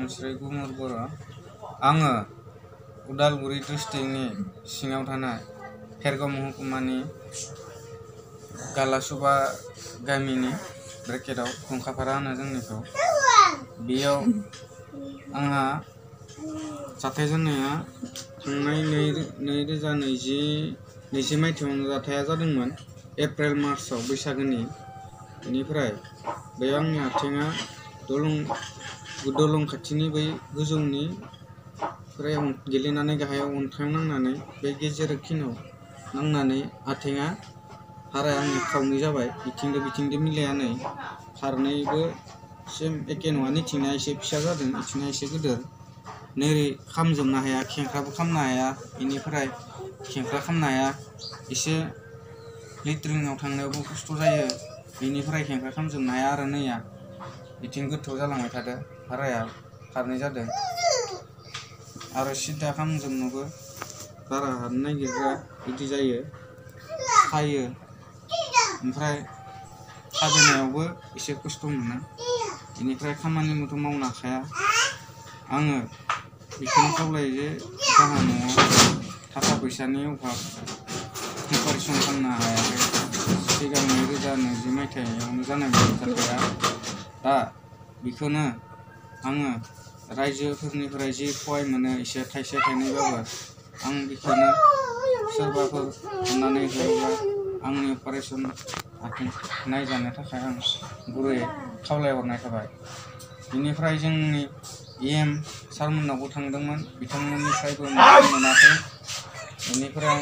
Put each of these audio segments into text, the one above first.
सानस्रि गुमुर बर'। आङो उदालगुरि डिस्ट्रिक्टनि सिङाव थानाय भेरगाव महकुमानि गालासुबा गामिनि ब्रेकेटआव गंखाफारा होनो जोंनिखौ। बेयाव आंहा जाथाय जानाया थांनाय 2020 मायथाइयावनो जाथाया जादोंमोन। एप्रिल मार्चआव बैसागोनि। बेनिफ्राय बेयाव आंनि आथिङा दलं खाथिनि बै गोजौनि फ्राय गेलेनानै गाहायाव अन्थाइयाव नांनानै बे गेजेर खिनियाव नांनानै आथिङा हाराया आंनि खावनै जाबाय। बिथिंदो मिलायानै फारनैबो सेम एके नङा। निथिंना एसे फिसा जादों, इथिंना एसे गिदिर। नोरै खामजोबनो हाया, खेंख्राबो खामनो हाया। बेनिफ्राय खेंख्रा खामनो हाया, एसे लेट्रिनाव थांनायावबो खस्थ' जायो। बेनिफ्राय खेंख्रा खामजोबनो हाया आरो नैया बिथिं गोथौ जालांबाय थादों। हाराया फारनै जादों आरो सिदा खामजोबनोबो बारा हानो नागिरा बिदि जायो, सायो। ओमफ्राय थाबायनायावबो एसे खस्थ' मोनो। बेनिफ्राय खामानिबोथ' मावनो हाखाया। आङो बेखौनो खावलायो जे जाहा न'आव थाखा फैसानि अभाब, अपारेसन खालामनो हायाखै। सिगां 2020 मायथाइयावनो जानाय जाथाया। दा बेखौनो आङो रायजोफोरनिफ्राय जि सहाय मोनो एसे थाइसे थाइनैबाबो आं बेखौनो सोरबाफोर अननानै होयोब्ला आंनि अपारेसन आथिं नायजानो थाखाय आं गुरैयै खावलायहरनाय थाबाय। बेनिफ्राय जोंनि EM सारमोननावबो थांदोंमोन, बिथांमोननिफ्रायबो मोनाखै। बेनिफ्राय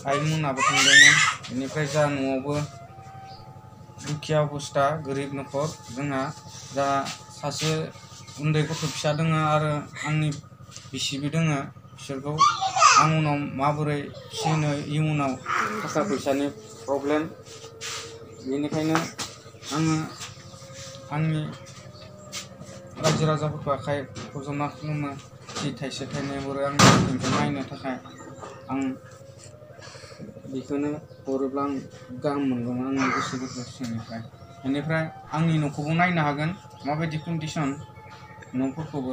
आइमोनाबो थांदोंमोन। बेनिफ्राय जा न'आवबो दुखिया अबस्था, गोरिब न'खर। जोंहा दा सासे उन्दै गथ' फिसा दङ आरो आंनि बिसिबो दङ। बिसोरखौ आं उनाव माबोरै फिसिनो, इयुनाव थाखा फैसानि प्रब्लेम। बेनिखायनो आङो आंनि रायजो राजाफोरखौ आखाइ फज'ना खुलुमो। जि थाइसे थाइनै हरो आंनि आथिंखौ नायनो थाखाय, आं बेखौनो हरोब्ला आं गाहाम मोनगौमोन आंनि गोसो गोरबो सिंनिफ्राय। बेनिफ्राय आंनि न'खौबो नायनो हागोन, माबायदि कन्डिसन न'फोरखौबो।